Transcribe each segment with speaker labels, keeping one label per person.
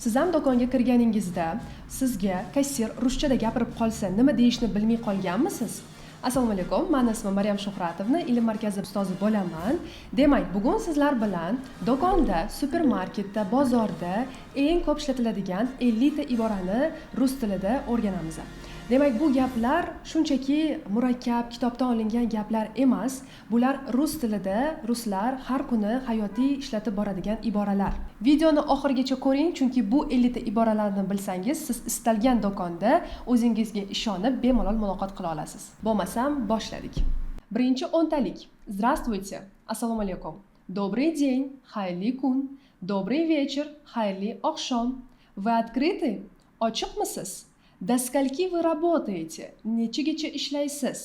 Speaker 1: Siz ham do'konga kirganingizda sizga kassir ruschada gapirib qolsa, nima deyishni bilmay qolganmisiz? Assalomu alaykum, mani ismim Maryam Shuhratovna, Ilm markazi ustozi bo'laman. Demak, bugun sizlar bilan do'konda, supermarketda, bozorda eng ko'p ishlatiladigan 50 ta iborani rus tilida o'rganamiz. Demak, bu gaplar shunchaki murakkab kitobdan olingan gaplar emas. Bular rus tilida ruslar har kuni hayotiy ishlatib boradigan iboralar. Videoni oxirigacha ko'ring, chunki bu 50 ta iboralarni bilsangiz, siz istalgan do'konda o'zingizga ishonib, bemalol muloqot qila olasiz. Bo'lmasam, boshladik. Birinchi o'ntalik. Здравствуйте, assalomu alaykum. Добрый день, xayrli kun. Добрый вечер, xayrli oqshom. Вы открыты? Ochiqmisiz? До скольки вы работаете? Nechagacha ishlaysiz?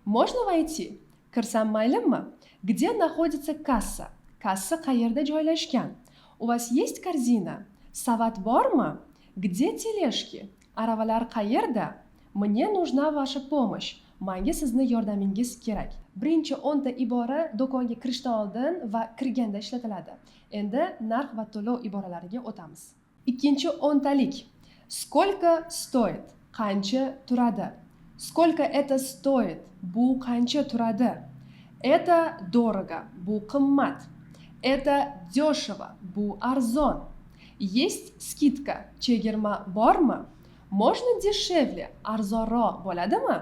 Speaker 1: Можно войти? Kirsam maylimi? Где находится касса? Kassa qayerda joylashgan? У вас есть корзина? Savat bormi? Где тележки? Aravalar qayerda? Мне нужна ваша помощь. Manga sizni yordamingiz kerak. Birinchi 10 ta ibora do'konga kirishdan oldin va kirganda ishlatiladi. Endi narx va to'lov iboralariga o'tamiz. Ikkinchi o'ntalik. Сколько стоит? Qancha turadi? Сколько это стоит? Bu qancha turadi? Это дорого. Bu qimmat. Это дешево. Bu arzon. Есть скидка? Chegirma bormi? Можно дешевле? Arzonroq bo'ladimi?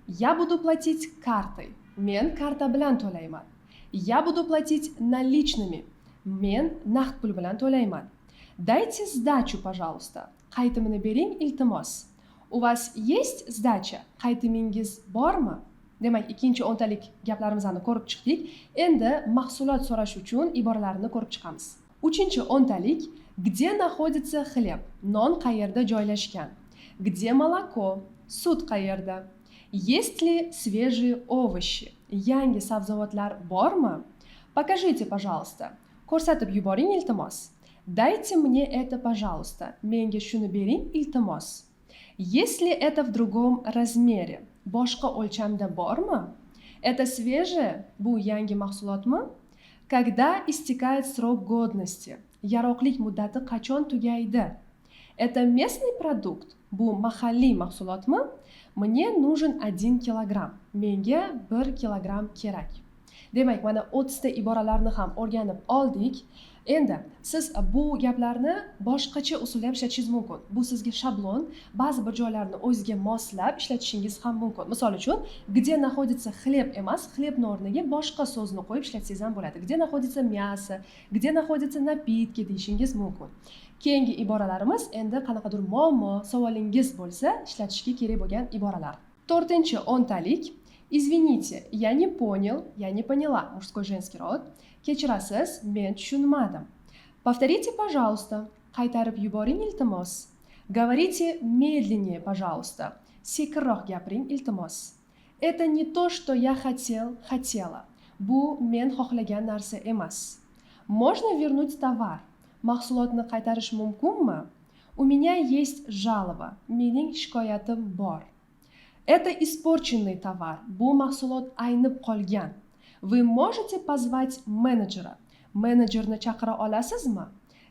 Speaker 1: Я буду платить картой. Men karta bilan to'layman. Я буду платить наличными. Men naqd pul bilan to'layman. Дайте сдачу, пожалуйста. Qaytimini bering, iltimos. У вас есть сдача? Qaytimingiz bormi? Demak, ikkinchi o'ntalik gaplarimizni ko'rib chiqdik. Endi mahsulot so'rash uchun iboralarni ko'rib chiqamiz. Uchinchi o'ntalik. Где находится хлеб? Non qayerda joylashgan? Где молоко? Sut qayerda? Есть ли свежие овощи? Yangi sabzavotlar bormi? Покажите, пожалуйста. Ko'rsatib yuboring, iltimos. Дайте мне это, пожалуйста. Menga shuni bering, iltimos. Есть ли это в другом размере? Boshqa o'lchamda bormi? Это свежее? Bu yangi mahsulotmi? Когда истекает срок годности? Yaroqlik muddati qachon tugaydi? Это местный продукт? Bu mahalliy mahsulotmi? Мне нужен 1 килограмм. Menga 1 kilogramm kerak. Demak, mana 30 ta iboralarni ham o'rganib oldik. Endi siz bu gaplarni boshqacha usulda ham ishlatishingiz mumkin. Bu sizga shablon, ba'zi bir joylarni o'ziga moslab ishlatishingiz ham mumkin. Misol uchun, "Где находится хлеб" emas, "хлеб" ni o'rniga boshqa so'zni qo'yib ishlatsangiz ham bo'ladi. "Где находится мясо", "Где находятся напитки" deyishingiz mumkin. Keyingi iboralarimiz endi qanaqadir muammo, savolingiz bo'lsa, ishlatishga kerak bo'lgan iboralar. To'rtinchi o'ntalik. Извините, я не понял, я не поняла, мужской, женский род. Kechirasiz, men tushunmadim. Повторите, пожалуйста. Qaytarib yuboring, iltimos. Говорите медленнее, пожалуйста. Sekinroq gapiring, iltimos. Это не то, что я хотел, хотела. Bu men xohlagan narsa emas. Можно вернуть товар? Mahsulotni qaytarish mumkinmi? У меня есть жалоба. Mening shikoyatim bor. Это испорченный товар. Bu mahsulot aynib qolgan. Вы можете позвать менеджера? Menejerni chaqira olasizmi?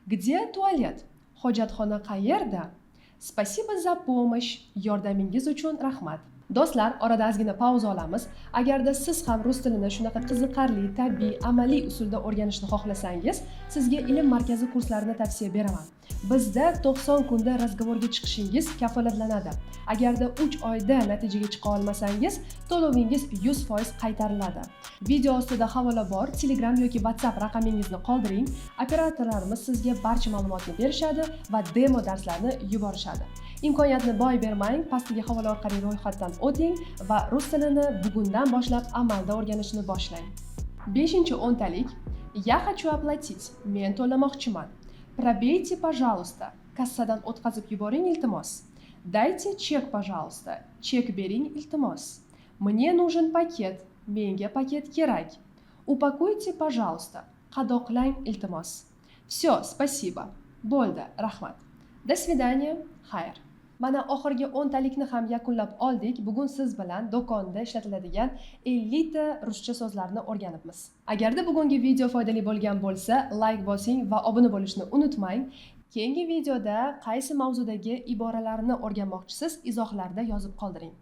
Speaker 1: Где туалет? Hojatxona qayerda? Спасибо за помощь. Yordamingiz uchun rahmat. Do'stlar, orada ozgina pauza olamiz. Agarda siz ham rus tilini shunaqa qiziqarli, tabiiy, amaliy usulda o'rganishni xohlasangiz, sizga Ilm markazi kurslarini tavsiya beraman. Bizda 90 kunda разговор ga chiqishingiz kafolatlanadi. Agarda 3 oyda natijaga chiqa olmasangiz, to'lovingiz 100% qaytariladi. Video ostida havola bor, Telegram yoki WhatsApp raqamingizni qoldiring. Operatorlarimiz sizga barcha ma'lumotni berishadi va demo darslarni yuborishadi. Imkoniyatni boy bermang, pastdagi havola orqali ro'yxatdan o'ting va rus tilini bugundan boshlab amalda o'rganishni boshlang. Beshinchi o'ntalik. Я хочу оплатить. Men to'lamoqchiman. Пробейте, пожалуйста. Kassadan o'tkazib yuboring, iltimos. Дайте чек, пожалуйста. Chek bering, iltimos. Мне нужен пакет. Menga paket kerak. Упакуйте, пожалуйста. Qadoqlang, iltimos. Все, спасибо. Bo'ldi, rahmat. До свидания. Xayr. Mana oxirgi o'ntalikni ham yakunlab oldik. Bugun siz bilan do'konda ishlatiladigan 50 ta ruscha so'zlarni o'rganibmiz. Agarda bugungi video foydali bo'lgan bo'lsa, layk bosing va obuna bo'lishni unutmang. Keyingi videoda qaysi mavzudagi iboralarni o'rganmoqchisiz, izohlarda yozib qoldiring.